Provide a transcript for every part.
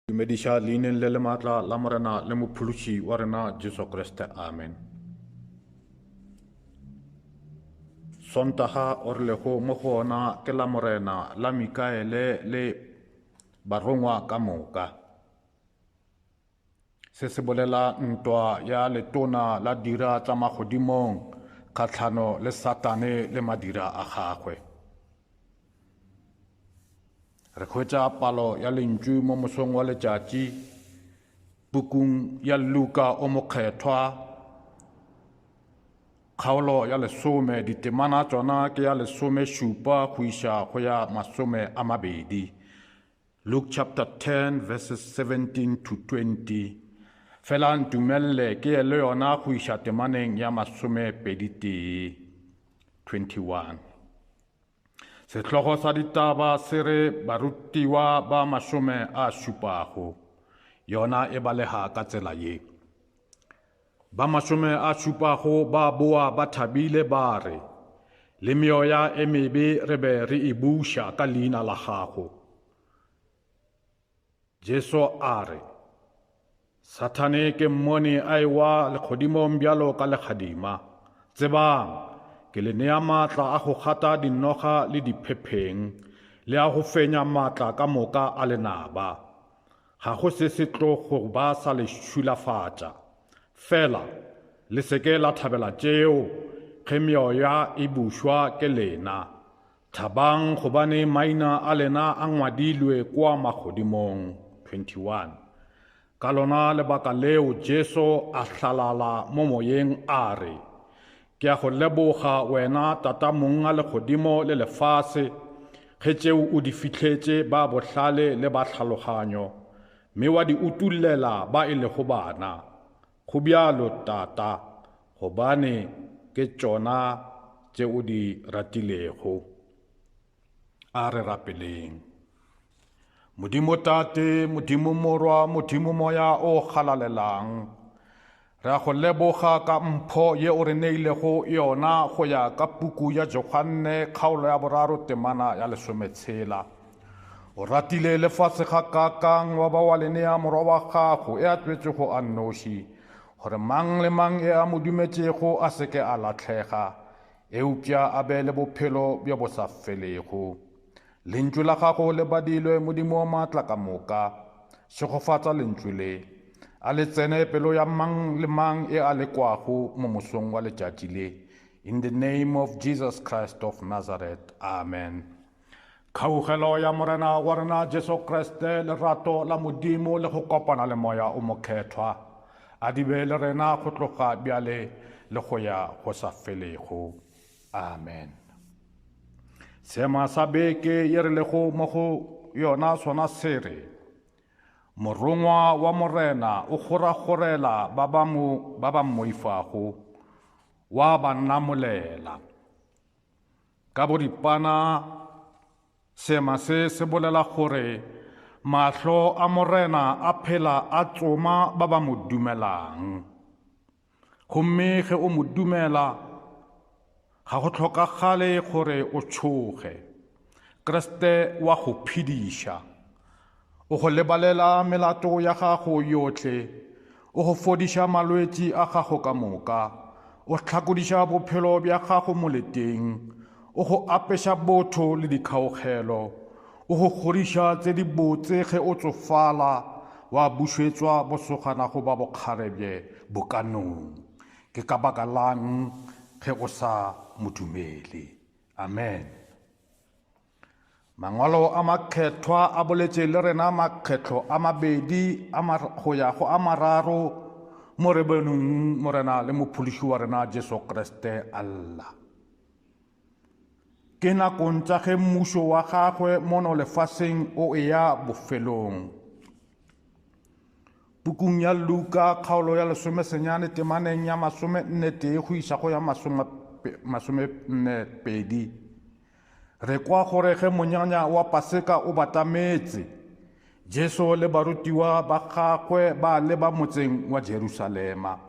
Dumediša leineng le le maatla la Morena le Mophološi wa rena Jesu Kriste. Amen. Sontaga o re lego mo go ona ke la Morena la Mikaele le barongwa ka moka. Se se bolela ntwa ya letona la dira tša magodimong kgahlano le Satane le madira a gagwe. Re hwetša palo ya lentšu mo mosong wa letšatši pukung ya Luka o mokgethwa kgaolo ya lesome ditemana tšona ke ya lesomešupa go iša go ya masome a mabedi Luke chapter 10 verses 17 to 20 fela ntumelele ke ye le yona go iša temaneng ya masomepeditee 21 Sehlogo sa ditaba se re Barutiwa ba Masome a Šupago. Yona e balega ka tsela ye. Ba masome a šupago ba boa ba thabile ba re, Le meoya e mebe re be re e buša ka leina la gago. Jesu a re, Sathane ke mmone a ewa legodimong bjalo ka legadima. Tsebang, ke le nea maatla a go gata dinoga le diphepheng, le a go fenya maatla ka moka a lenaba. Ga go se se tlo go ba sa le šulafatša. Fela, le se ke la thabela tšeo ge meoya e bušwa ke lena. Thabang gobane maina a lena a ngwadilwe kua magodimong. 21. Ka lona lebaka leo Jesu a hlalala mo moyeng a re, Ke a go leboga wena Tata Mong a legodimo le lefase, ge tšeo o di fihletše ba bohlale le ba tlhaloganyo, mme wa di utollela ba e lego bana. Go bjalo, Tata, gobane ke tšona tše o di ratilego. A re rapeleng. Modimo Tate, Modimo Morwa, Modimo Moya o Galalelang, re a go leboga ka mpho ye o re neilego yona go ya ka puku ya Johanne kgaolo ya boraro temana ya lesometshela. O ratile lefase gakaakang wa ba wa le nea morwa wa gago e a tswetšego a nnoši, gore mang le mang e a mo dumetšego a se ke a lahlega, eupša a be le bophelo bjo bo sa felego. Lentšu la gago le badilwe, Modimo wa maatla ka moka. Šegofatša lentšu le. A le tsene pelo ya mang le mang e a le kwago mo mosong wa letšatši le. In the name of Jesus Christ of Nazareth. Amen. Kgaugelo ya Morena wa rena Jesu Kriste, lerato la Modimo le go kopana le Moya o Mokgethwa, a di be le rena go tloga bjale le go ya go sa felego. Amen. Seema sa beke ye re lego mo go yona sona se re, Morongwa wa Morena o goragorela ba ba mo ba ba mmoifago, wa ba namolela. Ka boripana, seema se se bolela gore mahlo a Morena a phela a tsoma ba ba mo dumelang. Gomme ge o mo dumela, ga go hlokagale gore o tšhoge. Kriste wa go phediša. O go lebalela melato ya gago yohle, o go fodiša malwetši a gago ka moka, o hlakodiša bophelo bja gago moleteng, o go apeša botho le dikgaogelo, o go kgoriša tše dibotse ge o tsofala, wa bušetšwa bosogana goba bokgarebje bokanong. Ke ka baka la'ng ge o sa mo dumele? Amen. Mangwalo a Makgethwa a boletše le rena makgetlo a mabedi a go ya go a mararo mo re boneng Morena le Mophološi wa rena Jesu Kriste a lla. Ke nakong tša ge mmušo wa gagwe mono lefaseng o eya bofelong. Pukung ya Luka kgaolo ya lesomesenyane temaneng ya masomennetee go iša go ya masomennepedi Re kwa gore ge monyanya wa Paseka o batametse, Jesu le barutiwa ba gagwe ba leba motseng wa Jerusalema.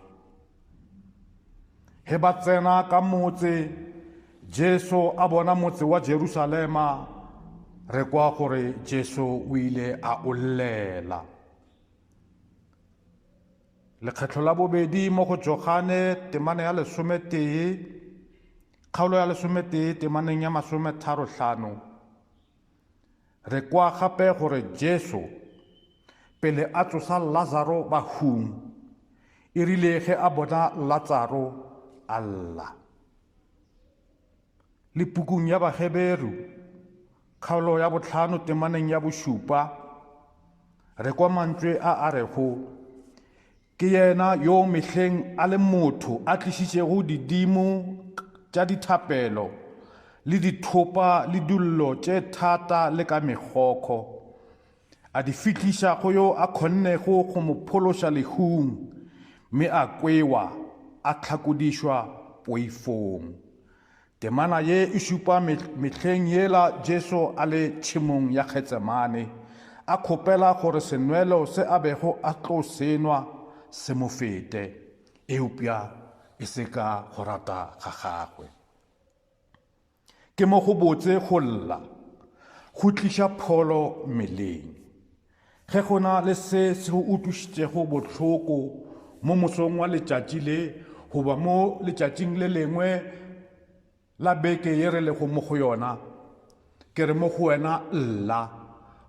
Ge ba tsena ka motse, Jesu a bona motse wa Jerusalema, re kwa gore Jesu o ile a o llela. Lekgetlo la bobedi mo go Johane temana ya lesometee, kgaolo ya lesometee temaneng ya masometharohlano, re kwa gape gore Jesu pele a tsosa Lazaro bahung, e rile ge a bona Latsaro a lla. Le pukung ya Baheberu kgaolo ya bohlano temaneng ya bošupa re kwa mantšwe a a rego ke yena yo mehleng a le motho a tlišitšego didimo tša dithapelo le dithopa le dillo tše thata le ka megokgo a di fihliša go yo a kgonnego go mo phološa lehung mme a kwewa a hlakodišwa poifong. Temana ye e šupa mehleng yela Jesu a le tšhemong ya Getsemane, a kgopela gore senwelo se a bego a tlo se nwa se mo fete, eupša e se ka go rata ga gagwe. Ke mo go botse go lla, go tliša pholo mmeleng. Ge go na le se se go utlwišitšego bohloko mo mosong wa letšatši le goba mo letšatšing le lengwe la beke ye re lego mo go yona, ke re mo go wena lla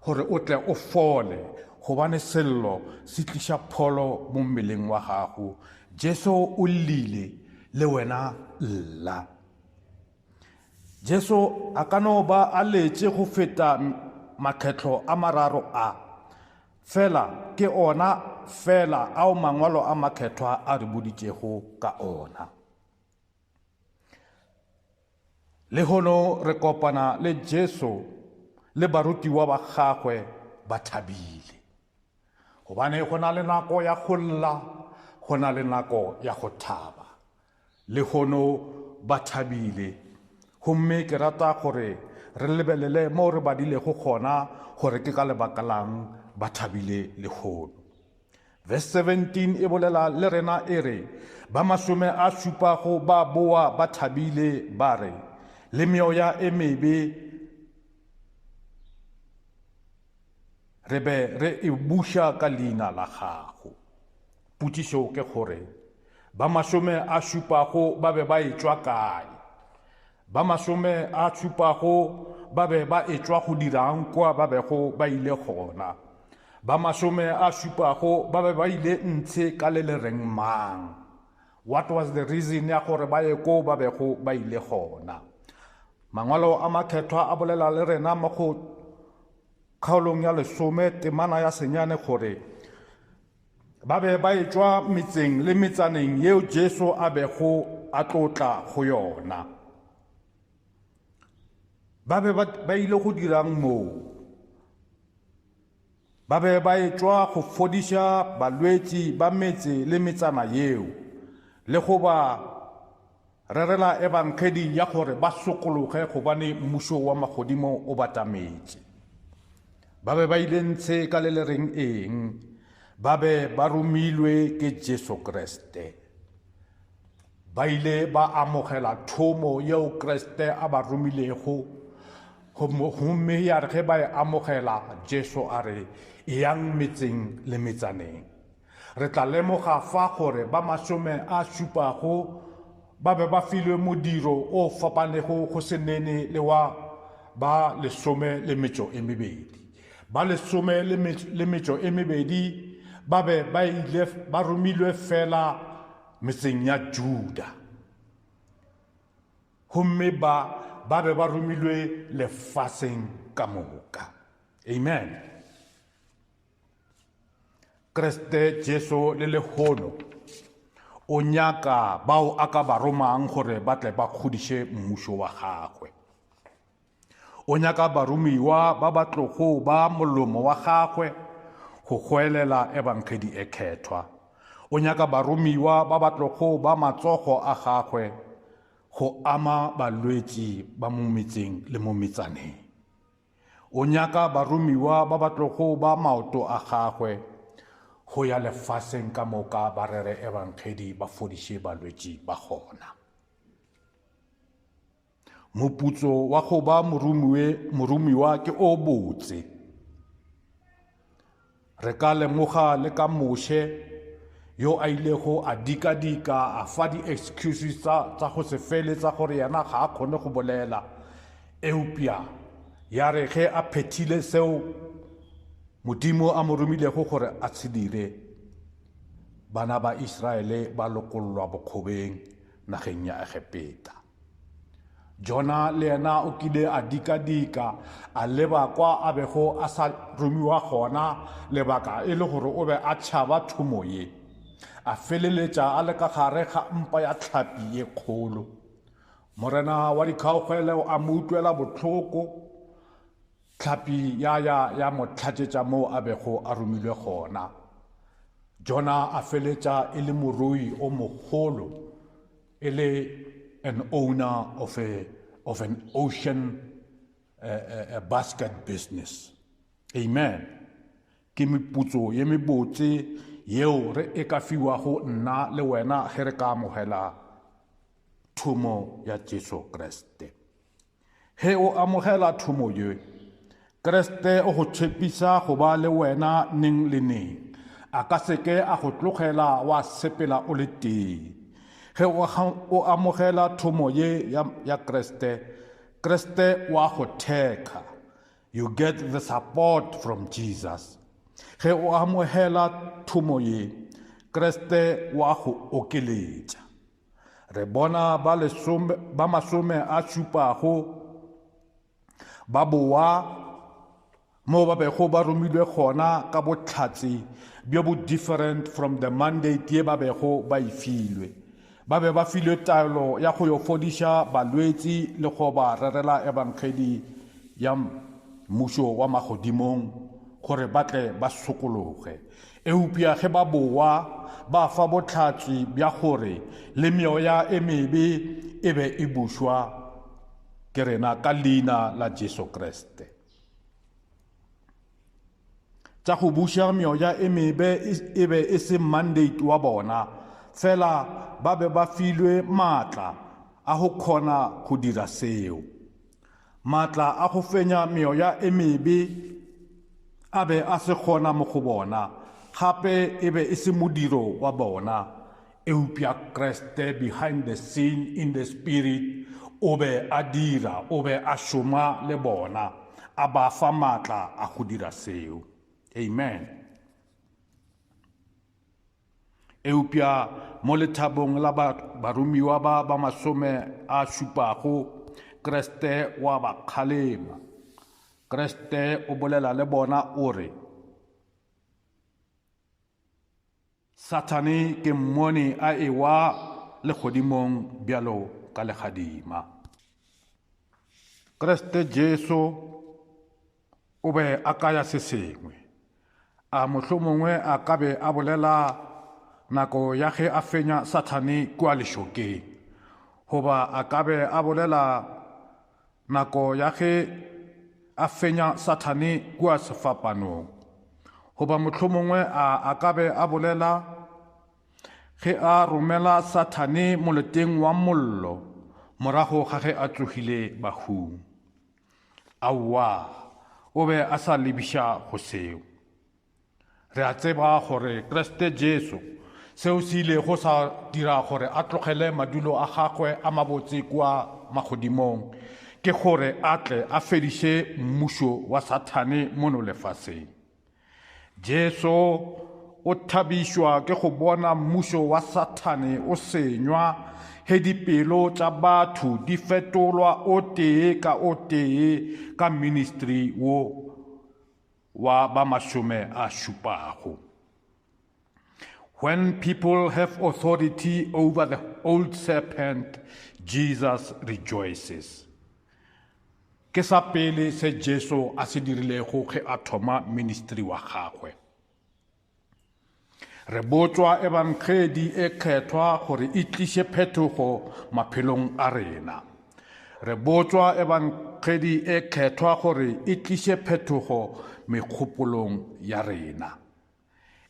gore o tle o fole, gobane sello se tliša pholo mo mmeleng wa gago. Jesu o llile, le wena lla. Jesu a ka no ba a letše go feta makgetlo a mararo a, fela ke ona fela ao mangwalo a makgethwa a re boditšego ka ona. Lehono re kopana le Jesu le barutiwa ba gagwe ba thabile. Gobane go na le nako ya go lla, go na le nako ya go thaba. Lehono ba thabile. Gomme ke rata gore re lebelele mo re badilego gona gore ke ka lebaka lang ba thabile lehono. Verse 17 e bolela le rena e re, Ba masome a šupago ba boa ba thabile ba re, Le meoya e mebe re be re e buša ka leina la gago. Potšišo ke gore, ba masome a šupago ba be ba etšwa kae? Ba masome a šupago ba be ba etšwa go dirang kua ba bego ba ile gona? Ba masome a šupago ba be ba ile ntshe ka le le reng mang? What was the reason ya gore ba ye ko ba bego ba ile gona? Mangwalo a Makgethwa a bolela le rena mo go kgaolong ya lesome temana ya senyane gore ba be ba etšwa metseng le metsaneng yeo Jesu a bego a tlo tla go yona. Ba be ba ile go dirang moo? Ba be ba etšwa go fodiša balwetši ba metse le metsana yeo le go ba rerela ebangedi ya gore ba sokologe gobane mmušo wa magodimo o batametše. Ba be ba ile ntshe ka le le reng eng? Ba be ba romilwe ke Jesu Kriste. Ba ile ba amogela thomo yeo Kriste a ba romilego, gomme ya re ge ba e amogela, Jesu a re, Eyang metseng le metsaneng. Re tla lemoga fa gore ba masome a šupago ba be ba filwe modiro o fapanego go se nene le wa ba lesome le metšo e mebedi. Ba lesome le metšo e mebedi ba be ba ile ba romilwe fela metseng ya Juda. Gomme ba ba be ba romilwe lefaseng ka moka. Amen. Kriste Jesu le lehono o nyaka bao a ka ba romang gore ba tle ba kgodiše mmušo wa gagwe. O nyaka baromiwa ba ba tlogo ba molomo wa gagwe go goelela ebangedi e khethwa. O nyaka baromiwa ba ba tlogo ba matsogo a gagwe go ama balwetši ba mo metseng le mo metsaneng. O nyaka baromiwa ba ba tlogo ba maoto a gagwe go ya lefaseng ka moka ba rere ebangedi ba fodiše balwetši ba gona. Moputso wa go ba moromiwa ke o botse. Re ka lemoga le ka Moshe yo a ilego a dikadika a fa di-excuses tsa, tsa go se fele tsa gore yena ga a kgone go bolela. Eupša ya re ge a phethile seo Modimo a mo romilego gore a se dire, bana ba Israele ba lokollwa bokgobeng nageng ya Egepeta. Jona le yena o kile a dikadika a leba kwa a bego a sa romiwa gona, lebaka e le gore o be a tšhaba thomo ye. A feleletša a le ka gare ga mpa ya tlhapi ye kgolo. Morena wa dikgaogelo a mo utlwela bohloko, tlhapi ya ya ya mo hlatšetša moo a bego a romilwe gona. Jona a feletša e le morui o mogolo, e le an owner of, a, of an ocean uh, uh, basket business. Amen. Ke meputso ye mebotse yeo re e ka fiwago nna le wena ge re ka amogela thomo ya Jesu Kriste. Ge o amogela thomo ye, Kriste o go tšhepisa go ba le wena neng le neng. A ka se ke a go tlogela wa sepela o le tee. Ge o amogela thomo ye ya, ya Kriste, Kriste wa go thekga. You get the support from Jesus. Ge o amogela thomo ye, Kriste wa go okeletša. Re bona ba lesome, ba masome a šupago ba boa mo ba bego ba romilwe gona ka bohlatse bjo bo different from the mandate ye ba bego ba e filwe. Ba be ba filwe taelo ya go yo fodiša balwetši le go ba rerela ebangedi ya mmušo wa magodimong gore ba tle ba sokologe. Eupša ge ba boa, ba fa bohlatse bja gore le meoya e mebe e be e bušwa ke rena ka leina la Jesu Kriste. Tša go buša meoya e mebe e be e se mandate wa bona, fela ba be ba filwe maatla a go kgona go dira seo. Maatla a go fenya meoya e mebe a be a se gona mo go bona, gape e be e se modiro wa bona. Eupša Kriste behind the scene in the spirit o be a dira, o be a šoma le bona, a ba fa maatla a go dira seo. Amen. Eupša mo lethabong la baromiwa ba ba masome a šupago, Kriste o a ba kgalema. Kriste o bolela le bona o re, Sathane ke mmone a ewa legodimong bjalo ka legadima. Kriste Jesu o be a kaya se sengwe. A mohlomongwe a ka be a bolela nako ya ge a fenya Sathane kua lešokeng, goba a ka be a bolela nako ya ge a fenya Sathane kua sefapanong, goba mohlomongwe a a ka be a bolela ge a romela Sathane moleteng wa mollo morago ga ge a tsogile bahung. Aowa, o be a sa lebiša go seo. Re a tseba gore Kriste Jesu, seo se ilego sa dira gore a tlogele madulo a gagwe a mabotse kua magodimong, ke gore a tle a fediše mmušo wa Sathane mono lefaseng. Jesu o thabišwa ke go bona mmušo wa Sathane o senywa ge dipelo tša batho di fetolwa o tee ka o tee ka ministry wo wa ba masome a šupago. When people have authority over the old serpent, Jesus rejoices. Ke sa pele se Jesu a se dirilego ge a thoma ministry wa gagwe. Re botšwa ebangedi e kgethwa gore e tliše phetogo maphelong a rena. Re botšwa ebangedi e kgethwa gore e tliše phetogo mekgopolong ya rena.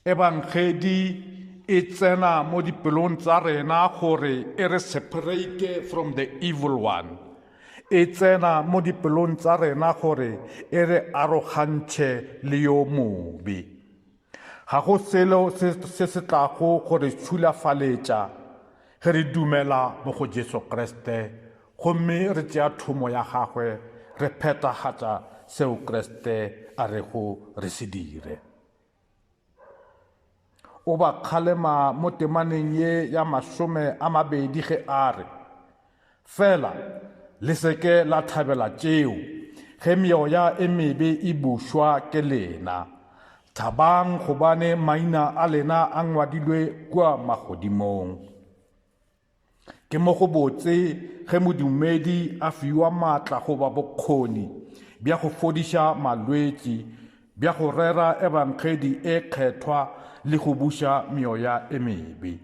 Ebangedi e tsena mo dipelong tsa rena gore e re separate from the evil one. E tsena mo dipelong tsa rena gore e re arogantšhe le yo mobe. Ga go selo se se se tlago go re tšhulafaletša ge re dumela mo go Jesu Kriste gomme re tšea thomo ya gagwe re phethagatša seo Kriste a rego re se dire. O ba kgalema mo temaneng ye ya 20 ge a re, Fela le se ke la thabela tšeo, ge meoya e mebe e bušwa ke lena. Thabang gobane maina a lena a ngwadilwe kua magodimong. Ke mo go botse ge modumedi a fiwa maatla goba bokgoni bja go fodiša malwetši, bja go rera ebangedi e kgethwa le go buša meoya e mebe.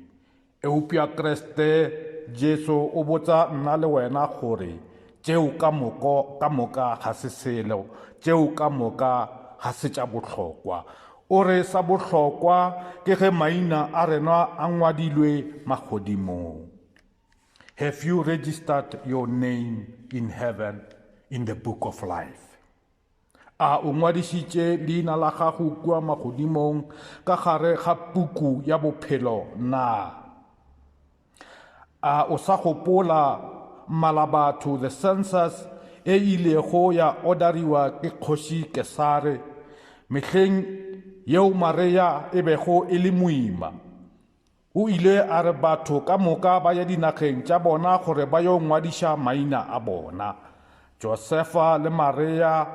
Eupša Kriste Jesu o botša nna le wena gore tšeo ka moko ka moka ga se selo, tšeo ka moka ga se tša bohlokwa. O re sa bohlokwa ke ge maina a rena a ngwadilwe magodimong. Have you registered your name in heaven in the book of life? A o ngwadišitše leina la gago kua magodimong ka gare ga puku ya bophelo na? A o sa gopola mmalabatho the census e ilego ya odariwa ke kgoši Kesare mehleng yeo Maria e bego e le moima? O ile a re batho ka moka ba ye dinageng tša bona gore ba yo ngwadiša maina a bona. Josefa le Maria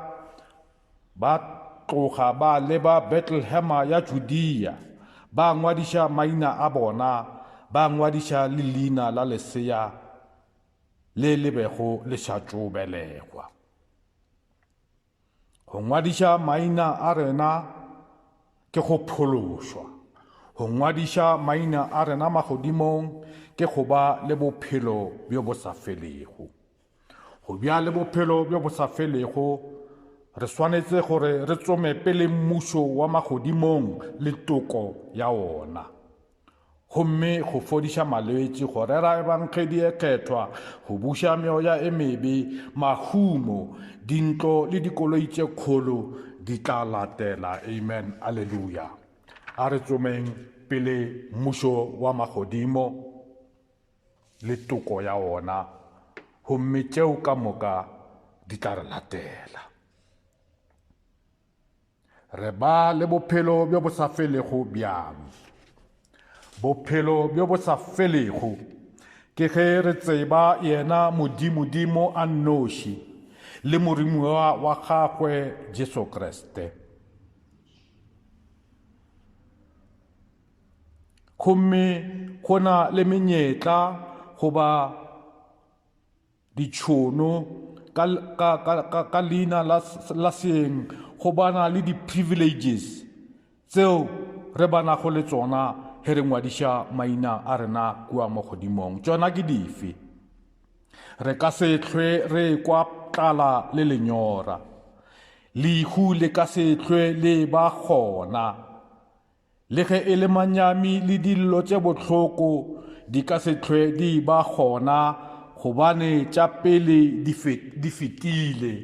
ba tloga ba leba Betlehema ya Judea, ba ngwadiša maina a bona, ba ngwadiša le leina la lesea le le bego le sa tšo belegwa. Go ngwadiša maina a rena ke go phološwa. Go ngwadiša maina a rena magodimong ke go ba le bophelo bjo bo sa felego. Go bja le bophelo bjo bo sa felego, re swanetše gore re tsome pele mmušo wa magodimong le toko ya wona. Gomme go fodiša malwetši, go rera Ebangedi e kgethwa, go buša meoya e mebe, mahumo, dintlo le dikoloi tše kgolo di tla latela. Amen. Aleluya. A re tsomeng pele mmušo wa magodimo le toko ya wona, gomme tšeo ka moka di tla re latela. Re ba le bophelo bjo bo sa felego bjang? Bophelo bjo bo sa felego ke ge re tseba yena Modimodimo a nnoši le moromiwa wa gagwe Jesu Kriste. Gomme go na le menyetla goba ditšhono ka, ka, ka, ka, ka leina la, la seeng go bana le di-privileges tseo re banago le tsona ge re ngwadiša maina a rena kua mo godimong. Tšona ke dife? Re ka se hlwe re kwa tlala le lenyora. Lehu le ka se hlwe le ba gona. Le ge e le manyami le dillo tše bohloko di ka se hlwe di ba gona, gobane tša pele di fetile.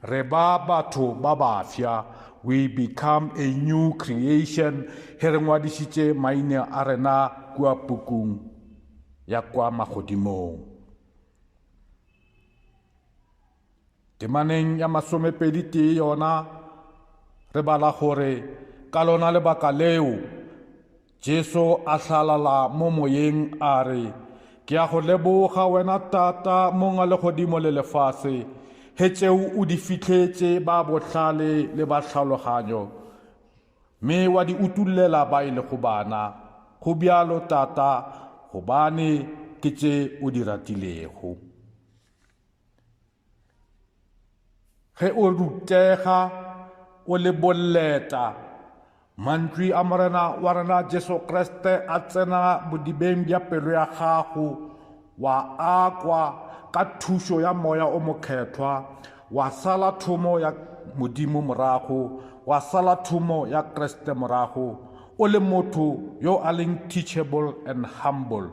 Re ba batho ba bafsa, we become a new creation, ge re ngwadišitše maina a rena kua pukung ya kwa magodimong. Temaneng ya masomepedi-tee yona re bala gore ka lona lebaka leo Jesu a hlalala mo moyeng a re, Ke a go leboga wena Tata Mong a legodimo le lefase, ge tšeo o di fihletše ba bohlale le ba tlhaloganyo, mme wa di utollela ba e lego bana. Go bjalo Tata, gobane ke tše o di ratilego. Ge o rutega o le boleta, mantšu a Morena wa rena Jesu Kriste a tsena bodibeng bja pelo ya gago, wa a kwa ka thušo ya Moya o Mokgethwa, wa sala thomo ya Modimo morago, wa sala thomo ya Kriste morago, o le motho yo a leng teachable and humble.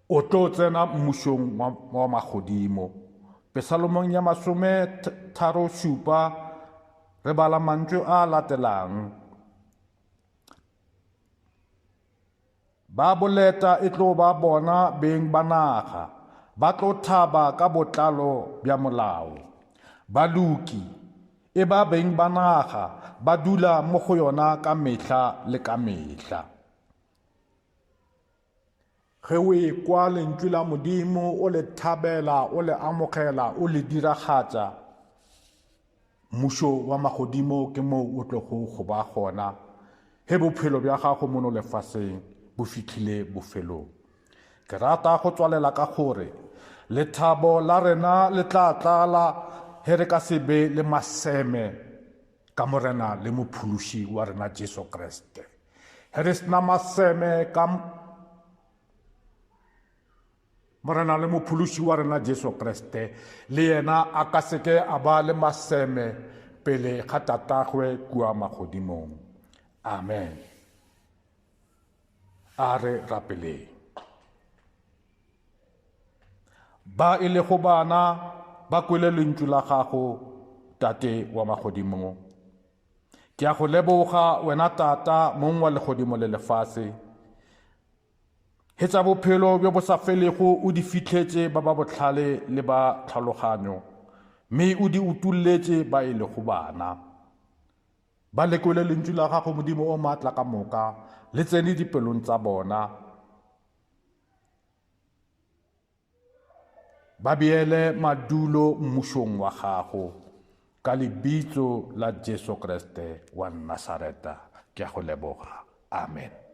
O tlo tsena mmušong wa, wa magodimo. Pesalomong ya masome tharo šupa re bala mantšu a latelang. Ba boleta e tlo ba bona beng ba naga, ba tlo thaba ka botlalo bja molao. Baloki e ba beng ba naga, ba dula mo go yona ka mehla le ka mehla. Ge o ekwa lentšu la Modimo, o le thabela, o le amogela, o le diragatša, mmušo wa magodimo ke moo o tlogo go ba gona ge bophelo bja gago mono lefaseng bo fihlile bofelong. Ke rata go tswalela ka gore lethabo la rena le tla tlala ge re ka se be le maseme ka Morena le Mophološi wa rena Jesu Kriste. Ge re sena maseme ka Morena le Mophološi wa rena Jesu Kriste, le yena a ka se ke a ba le maseme pele ga Tatagwe kua magodimong. Amen. A re rapeleng. Ba e lego bana ba kwele lentšu la gago, Tate wa magodimo. Ke a go leboga wena Tata, mong wa legodimo le lefase. Hetša bophelo bjo bo sa felego o di fihletše ba ba bohlale le ba tlhaloganyo, mme o di utolletše ba e lego bana. Ba le kwele lentšu la gago, Modimo o maatla ka moka, le tsene dipelong tsa bona. Ba beele madulo mmušong wa gago, ka lebitso la Jesu Kriste wa Nasareta, ke a go leboga. Amen.